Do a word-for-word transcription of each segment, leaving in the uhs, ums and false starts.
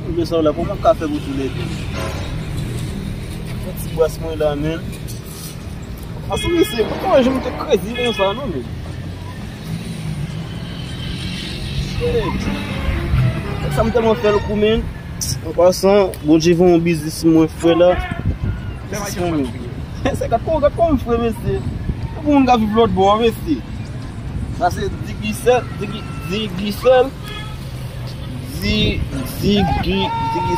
Ebyen sa w la, kòman w ka fè pou toulède? Yon ti bras mwen la, men. Ansanm mesye, mwen pa wè jan m te krezi konsa non, men. Shit. Sa m tèlman fè l kou, men. An pasan, Bondye voye yon biznis mwen fè la. Senkant, gad kòman m fre, mesye. Tankou moun k ap viv lòt bò, mesye. Sa se Digicel, Digi, Digicel. Di, Digi, Digi.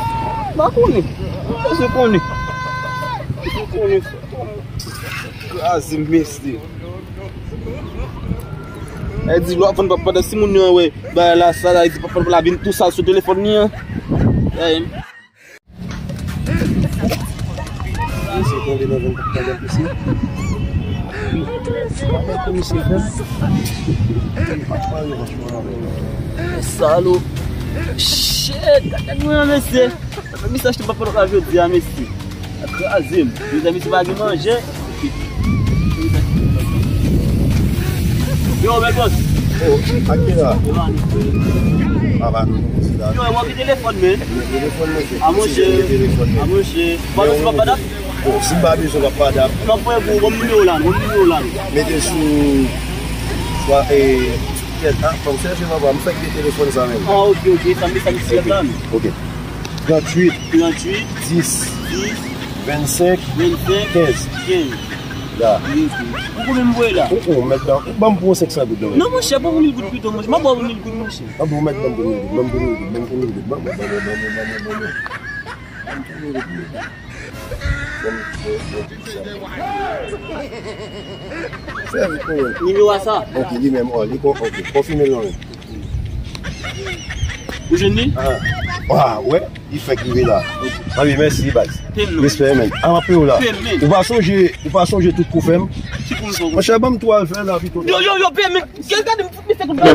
M pa konnen. M bezwen konnen. M bezwen konnen. Kraze m, mesye. E di lò avan papa pandan si moun yo wè bagay la sa la, e di papa la vin tou sal sou telefòn li an. Ey. Misye tonbe nan venn kòk pandan misye. Misye fè. Salo. Shit, gade mwen mesye. Sa fè misye achte papa la jodi a mesye. Sa kraze m. Mezanmi, si pa gen manje. Yo, men bòs. Oh, a ki lè a? Yo, ane. Papa, nou, nou, se la. Yo, e wè ki telefòn, men. Telefòn, men, se. A, monchè. Telefòn, men. A, monchè. Bon, si pa bezwen, pa dap. Non, pran pou, bon, nimewo la, bon, nimewo la. Mete sou, swa, e, kèt, a, fò m chèche, papa, m fèk gen telefòn sa menm. A, ok, ok, sa m, sa m, sa m. Ok. Tranntuit. Tranntuit. Dis. Dis. Vennsenk. Vennsenk. Kenz. Kenz. Ya. Ou konbyen m voye la? Ou, ou, mèt la, ou ban m pou yon senk san goud, non? Non, monchè, ban m mil goud pito, monchè. M ap ba w mil goud, monchè. Ban m pou mèt, ban m pou mil goud, ban m pou mil goud, ban m pou mil goud, ban m, ban m, ban m, ban m, ban m, ban m. Ban m pou mil goud, ban m pou mil goud. Fè vit, mwen. Nimewo a sa? Ok, li menm, oh, li kon, ok. Konfime l non, men. Ou jwenn li? Ah. Ah, wè, li fèk rive la. Anvi, mèsi, baz. Respè, men. A, m ap peye w la. Ou pa sonje, ou pa sonje tout kou fè m? Ki kou m fè w? Monchè, ban m twa al fè la, pito. Yo, yo, yo, peye, men. Gade, gade, m fout mesye kout bal.